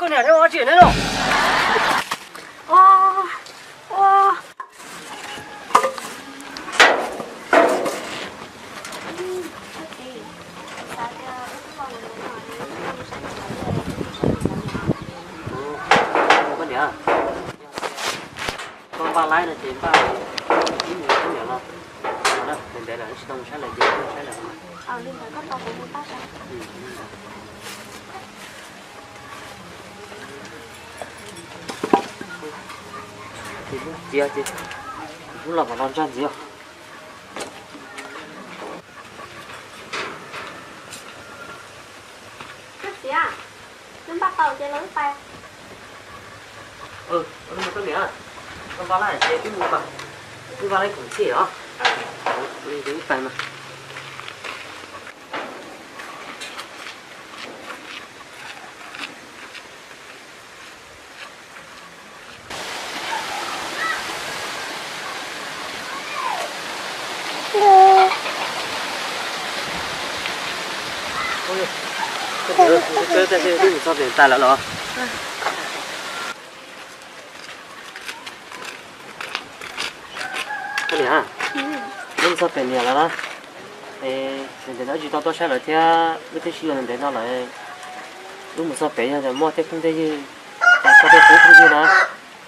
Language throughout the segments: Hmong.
Niam, ua tsi ne los? Ua, ua. Koj niam, koj npaj laib no ces npaj ib mus koj niam los, ntev lawm tsis tau mus saib lawm ces mus saib lawm. Ces hnub txiav ces hnub los mam los ntsaj ntxiv os. Koj txiv, npaj tau ces los wb pais. Koj niam, koj npaj laj ces wb mus mas, wb npaj laj koom txhij os. Wb pais mas. Wb mus txog pem tas lawm los? Koj niam, wb mus txog pem niam lawm na. Es ntev no wb tsis tau tuaj saib lawv thiab, wb twb sib yuav ntev no lawm. Wb mus txog pem yog muaj tej phooj tej ywg, koj tej phooj ywg na,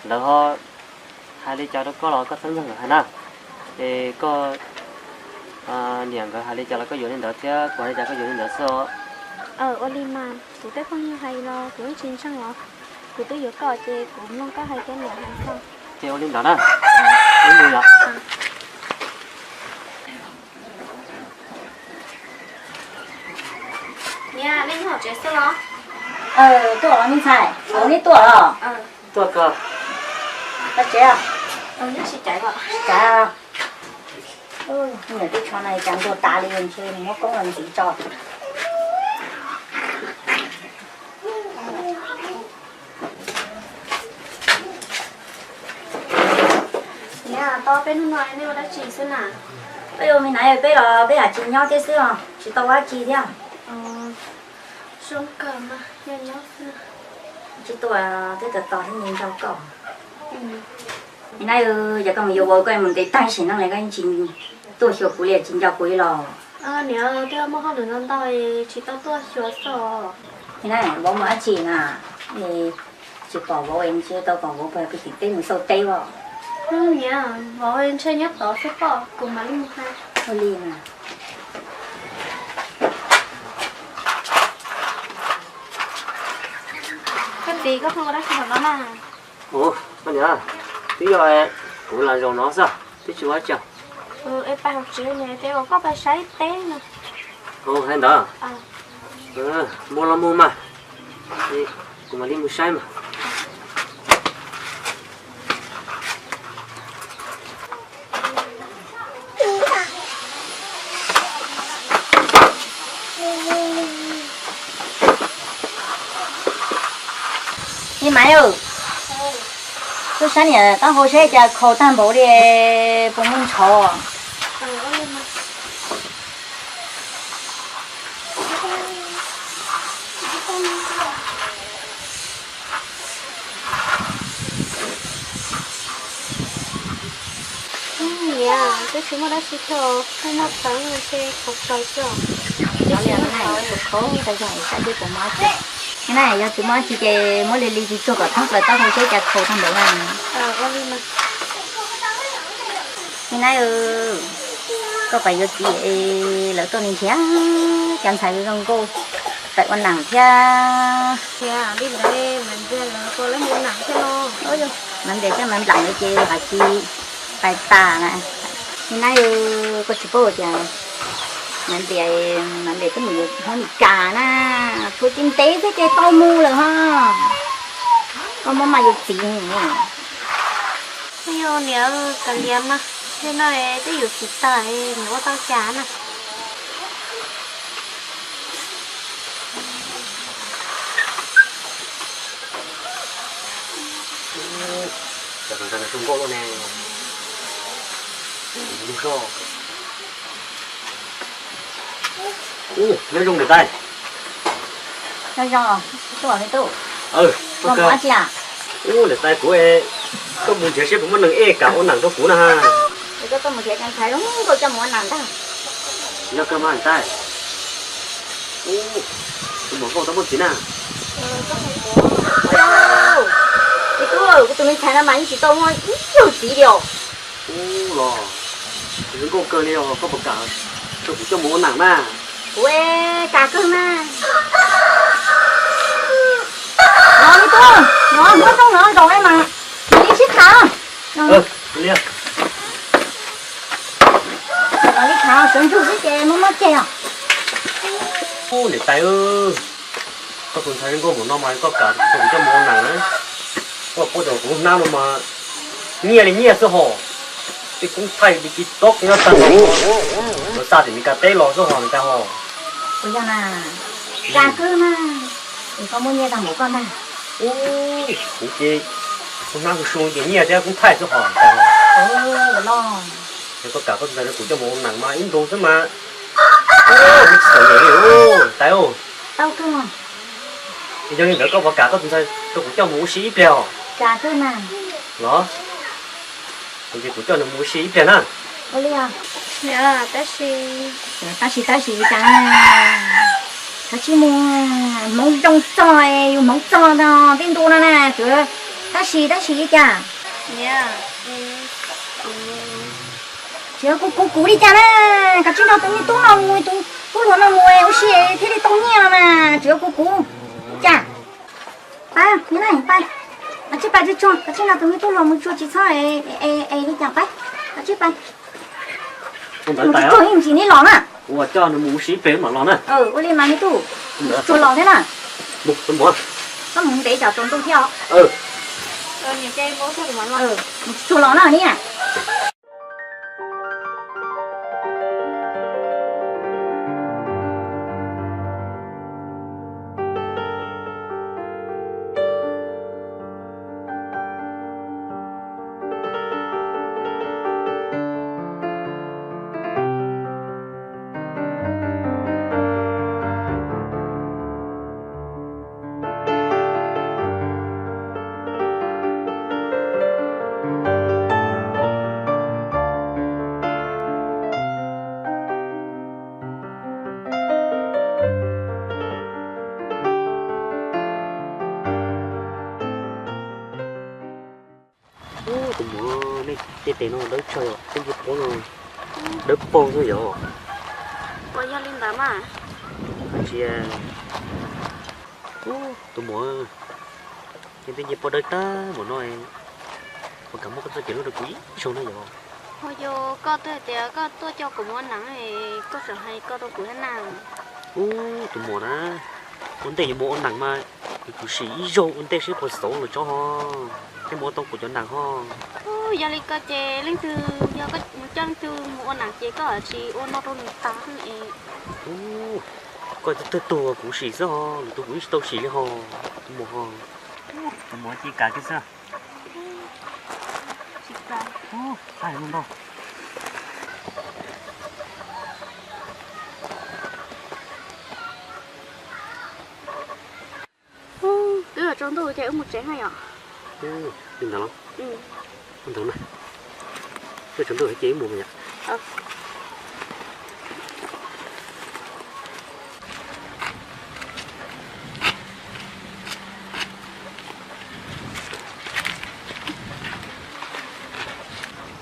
lawv ho hais li cas rau koj los koj txhob ntseeg lawv hais na. Es koj niam nkawd hais li cas los koj yuav li ntawd thiab, kuv hais li cas koj yuav li ntawd xwb os. Ua li mas kuv tej phooj ywg hais los kuv yeej tsis ntseeg os. Kuv twb yuav koj ces kuv mloog koj hais thiab niam hais xwb. Ces ua li ntawd na. Wb mus yom. Niam, nej nyob hauv tsev xwb los? Tuaj os me ntxhais, ua neb tuaj los? Tuaj koj. Tau tsev os? Tsis caiv. Niam twb tsho na cas ntuag tas li ntshe muab koob los ntxiv tso. Niam, tau peb hnub no nej ua dab tsi xwb na? Peb ua me naiv peb los peb yam tsis nyob thiab xwb os, tsis tau ua dab tsi thiab. Zoo kawg mas, nyob nyob xwb. Tsis tuaj twb tos tos thiab nco koj. Me naiv, yog koj mus yuav vauv koj mus ntev tag sim neej li koj yeej tsis tuaj xyuas kuv li tsis nco kuv li los? Niam, twb muaj hauj lwm ntau ntau tsis tau tuaj xyuas xwb. Me naiv, vauv mus dab tsi na? Tsis pom vauv, tsis tau pom vauv, peb tim teb mus xauj teb os. Niam, vauv ntshe nyob tod xwb pob, kuv mam li mus hais. Ua li na. Koj txiv, koj pheej ua dab tsi hauv no na? Ua, koj niam, twb yog kuv los zaum no xwb, twb tsis ua cas. Es pais hauv tsev ne, ces kom koj pais saib teb no. Ua, hais ntawd. Mus los mus mas, kuv mam li mus saib mas. Me maiv, tuaj saib niam taub hau seb cas khaus tag npaum li, puas muaj ntshauv? Niam, twb tsis muaj dab tsi thiab, twb muaj plawv ntshe khaus khaus xwb. Twb tsis muaj ntshauv, khaus khaus tas zog saib twb puas muaj dab tsi. Yog tsis muaj dab tsi ces muab li li tsuag tsuag kom thoob plaws taub hau seb cas khaus tag npaum na. Me naiv, koj pais yuav txiv, lawv tuaj li nrhiav cov ntxhais zoo nkauj pais ua nam thiab. Li ntawd Maiv Nplias lawv puas lam ua nam thiab no? Maiv Nplias thiab Maiv Nplam lawv ces hais tias pais tas na. Me naiv, koj tsis paub tias Maiv Nplias, Maiv Nplias twb mus yuav Hmoob Mes Kas na, tshuav tsis ntev xwb ces tau mus lawm ho. Koj muab maj yuav txiv. Yog niam, kav liam mas, tej no twb yuav txiv tas, niam ua tau cas na. Cov ntawd zoo nkauj luaj ne. Nyob zoo niam tais. Nyob zoo, tub, me tub. Ua li ntawd kuv, koj mus nrhiav seb puas muaj neeg ej kam ua nees rau kuv na. Koj mus nrhiav cov ntxhais zoo nkauj coj mus ua nees ntag. Yog kawg mas ntag. Tus muam nkauj tau muaj txiv na. Kuv tus me ntxhais no mas yeej tsis tau muaj ib tug txiv li os. Ub los, tus zoo nkauj kawg li os, koj puas kam rau kuv coj mus ua nees na? Kuv kam kawg mas. No me tub, no muab rooj no zaum mas, mam li sib tham. Mam li tham sawv ntsug xwb ces muab muab ceg os. Ub niam tais, koj tus ntxhais zoo nkauj npaum no mas koj kam rau kuv coj mus ua nees na? Koj puab rau kuv lub hnab no mas nyiaj li nyiaj xwb hos. Tej koob thaij li TikTok nyob tag nrho, lawv xa tim Meskas teb los xwb hos niam tais hos. Ua yog na, kam kawg mas, es koj muaj nyiaj tag npaum koj ntag. Ub, kuv ces kuv hnab su su ces nyiaj thiab koob thaij xwb hos niam tais hos. Los, es koj kam koj tus ntxhais rau kuv coj mus ua nees mas ib ntus xwb mas, ub, tsis txom nyem li niam tais. Tau kawg. Yog li ntawd koj puas kam koj tus ntxhais rau kuv coj mus ua si ib pliag os? Los, ces kuv coj nws mus ua si ib pliag na. Tab sis, tab sis, tab sis cas, koj tsis mus, hmoov zoo txog, yus hmoov txog no tej ntu no na, tsuav tab sis tab sis li cas? Tsuav kuv kuv kuv li cas na, koj tsis nrog tus me tub no mus, tus tub hluas no mus ua si thiaj li tau nyiaj no mas, tsuav kuv kuv li cas? Pab, pab, koj tsis pab tsuag tsuag, koj tsis nrog tus me tub hluas mus tsuag tsis txhob es li cas pab, koj tsis pab. Mus tsuag tsuag ib ntsis neb los na. Ua coj nws mus ua si pem mam los na. Ua li mas me tub, mus tsuag los thiab na. Koj mus ntev tsam tsaus ntuj thiab os. Mus tsuag los na ni. Ub, tus muam, nej tej tes no dawb tshaj yom, tej ncej puab no dawb paug xwb yom. Puas yog li ntawd mas? Tsis, ub, tus muam, tej ncej puab dawb tag npaum no, puas kam muab koj txoj kev hlub rau kuv ib zaug na yom? Ho yog koj twb hais tias koj tuaj coj kuv mus ua nees, koj tseem hais koj rau kuv thiab na. Ub, tus muam na, ua ntej yuav mus ua nees mas, kuv sim ib zaug ua ntej seb puas xauv los tso ho, thiaj mus ua tau kuv cov nees ho. Yog li ko ces leej twg, yog koj mus coj leej twg mus ua nees ces koj tsis ua no rau nws tag es. Ub, koj twb tug kuv sim xwb ho, lwm tus kuv yeej tsis tau sim li ho, tus muam ho. Tus muam cia li kam kiag xwb. Twb yuav tsaus ntuj ces wb mus tsev na yom. Li ntawd los? Ntawd na, twb tsaus ntuj ces wb mus yom.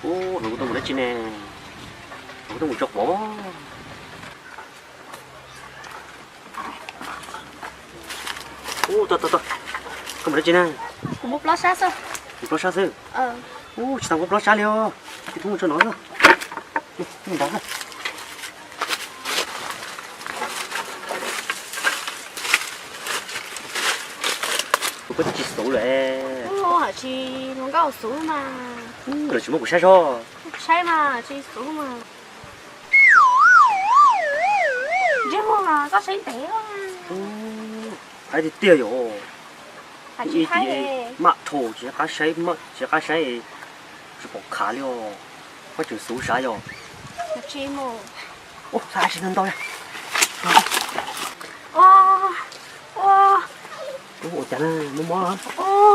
Ub, no kuv tuaj mus dab tsi ne? No kuv tuaj mus tso pov. Ub, tuaj tuaj tuaj, koj mus dab tsi na? Kuv mus plob sab xwb. Mus plob sab xwb? Ub, tsis tau mus plob sab li os. Kuv tuaj mus tso no xwb. Ntawd xwb. Kuv puas tsis xub lawm? Tsis, nkauj xub mas. Lawv tsis muab kuv saib zog. Saib mas tsis xub mas. Ntsej muag koj saib ntev. Qaib tiag tiag yom. Ib tib maj dhau tsis qab saib, tsis qab saib, tsis pom khav li os. Koj tseem xub sav yom. Ub, saib tsis ntau ntau. Ua cas na, mob mob los?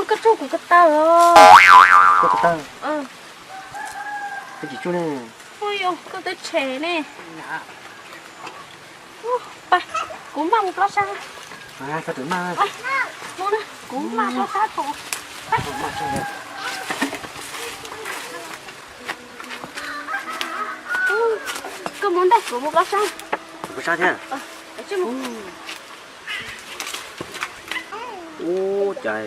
Koj tsuj kuv ko taw. Koj ko taw? Koj tsis tsuj ne. Ua yog koj twb tshem ne. Kuv maj mus plob sab. Koj twb maj. Kuv maj plob sab thaum. Koj mus ntej kuv mus plob sab. Plob sab thiab. Ub, cas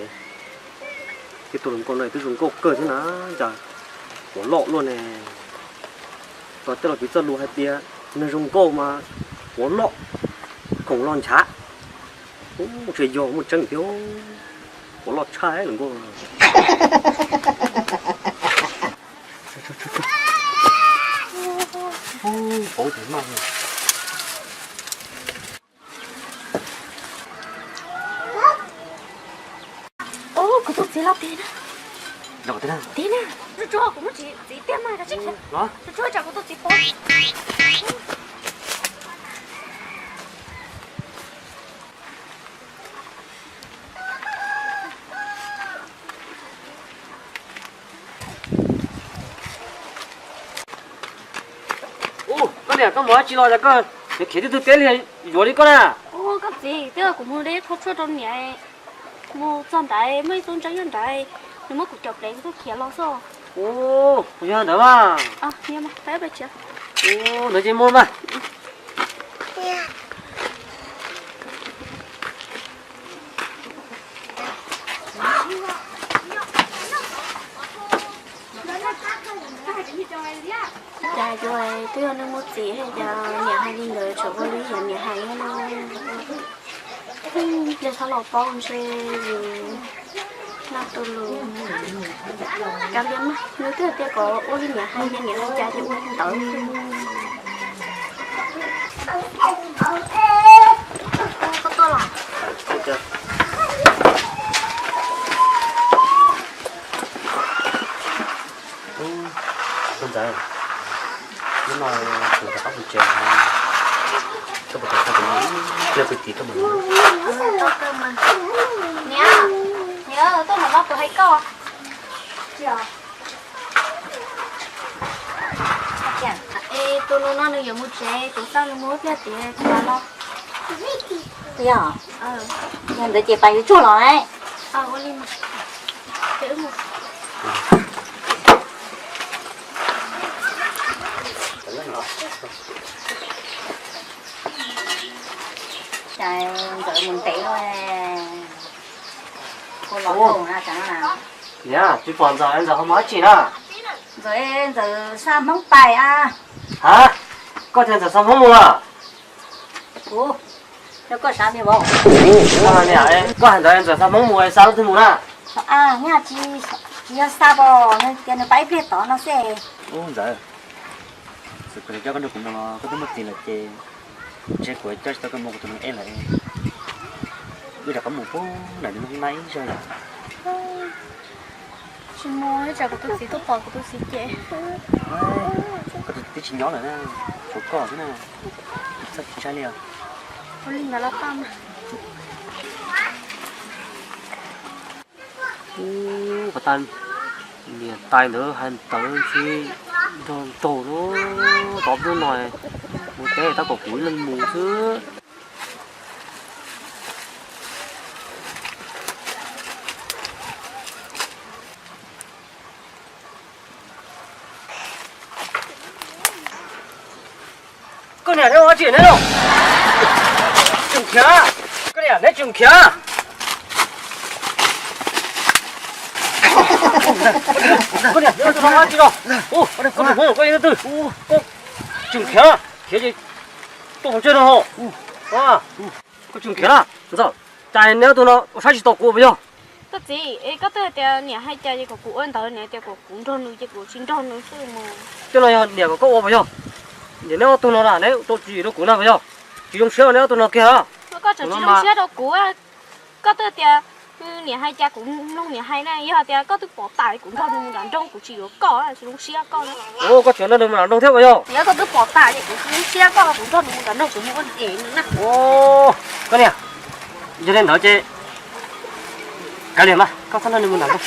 tus hluas nkauj no twb zoo nkauj kawg thiab na, cas quav loj luaj ne. Tos tej laus piv txoj lus hais tias neeg zoo nkauj mas quav loj, khoom los nchav. Ub, ntshe yog muaj tseeb thiab, quav loj tshaj hluas nkauj. Pauv tes maj. Ub, kuv tus txiv los tiag na. Los tiag na. Tiag na. Tsuag tsuag, kuv muab txiv tiag mas, tsuag tsuag tsam kuv tus txiv poob. Ub, koj niam, koj mus dab tsi los es koj khiav twb twg teb li yuav li koj na? Ub, koj txiv, twb yog kuv mus de qhov tshuaj rau niam, mus txog nrad muaj ib tug ntseeg nyob nrad, nws muab kuv cov plev kuv tuaj khiav los xwb. Ub, yog ntawd mas. Ub, ntawd ces mus mas. Cas yuav twb yog neeg muaj txiv hais tias niam hais li ntawd tseem ua li yam niam hais no. Yog txhob los paub ntshe yus noj tus lus. Kav liam mas, nws twb tias kom ua li niam hais, niam hais cas ces ua li ntawd. Koj tuaj los? Koj ntxawm, hnub no kuv rov qab mus tsev, koj puas kam tau kuv ib pliag kuv tiv koj mus? Niam, niam, tuaj hnub no kuv hais koj. Es tus nus no nws yuav mus tsev, kuv xav nws mus ib pliag tid kuv mam los. Yog, yog ntawd ces pais yuav tshuaj los lauj. Cas ntxawm mus ntev, kuv los koom na, tsav no na. Niam, tsis pom ntxawm, ntxawm ho mus dab tsi na? Ntxawm, ntxawm xa Hmoob pais a. Ha, koj tias ntxawm xa Hmoob mus a? Kuv, yog koj xav tiag vauv. Niam, koj hais ntawd ntxawm xa Hmoob mus, xa leej twg mus na? Nyaj tsis, tsis yog xa pom, tias nws pais ib pliag tod no xwb. Ub ntxawm, txawm kuv coj koj nrog kuv mus los koj twb muaj txiv lawm ces ntshe kuv coj tsis tau koj mus, kuv tus neeg ej lawm. Wb rov qab mus puag nram nws lub hoob nab ib zaug yom. Tsis mus, tsam kuv tus txiv tuaj pom kuv tus txiv ces. Koj tus txiv twb tsis nyob lawm na, tshuav koj xwb na. Txhob ntshai li os. Ua li ntawd los paj mas. Ub, pas tas niam tais ntawd hais ntawd ntshe nrog nraug lub tod hnub no mus teb tab kom kuv ib leeg mus xwb. Koj niam neb ua dab tsi neb lauj? Tseem khiav. Koj niam neb tseem khiav. Koj niam neb ua dab tsi no? Koj niam neb ua dab tsi? Tseem khiav, khiav ces tuaj mus tseg no ho. Koj tseem khiav na, ntxawm, cas neb ob tug no ua saib tsis taus kuv puas yog? Koj txiv, es koj twb tias niam hais cas ces kom kuv ua ntawd, niam tias kom kuv nrog nws ces kuv tsis nrog nws xwb mas. Tej no yog niam kom koj ua puas yog? Niam neb ob tug no na neb tau tsis rau kuv na puas yog? Tsis zoo siab neb ob tug no kiag. Koj tseem tsis zoo siab rau kuv. Koj twb tias niam hais cas kuv mloog niam hais na, yog tias koj twb pom tas kuv nrog nws mus nram nroog kuv tsis yuav koj, tsis zoo siab koj na. Koj tseem nrog nws mus nram nroog thiab puas yog? Yog koj twb pom tas ces kuv tsis zoo siab koj, kuv nrog nws mus nram nroog kuv mus ua dab tsi na. Koj niam, yog li ntawd ces Kav liam mas, koj txhob nrog nws mus ntawm no.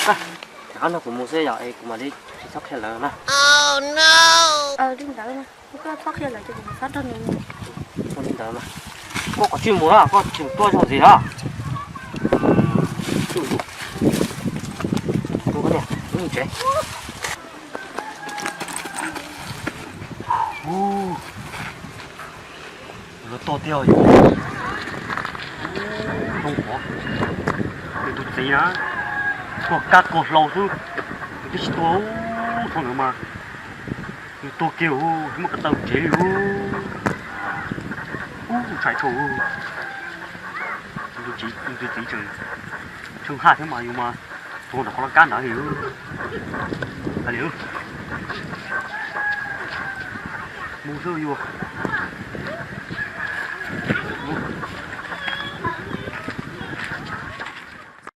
Rov qab nrog kuv mus xwb yom, es kuv mam li tsis txhob qhia lawv na. Li ntawd, koj txhob qhia lawv ces kuv txhob nrog nws mus. Li ntawd, koj kom tsis mus na, koj tseem tuaj zog ntxiv na. Tus niam, wb mus tsev. Ua, lawv tuaj tiag yom. Zoo qhov nws tus txiv na, tuag kab tuag hlau xwb, nws twb tsis tuag. Thaum ntawd mas nws tuag kiag, muab ko taw tsev li. Ub, tshais tshuaj. Nws tus txiv tseem tsheej haj thiab mas yus mas tuag nram qhov laj kab ntawd li. Hais li, mus xwb yus.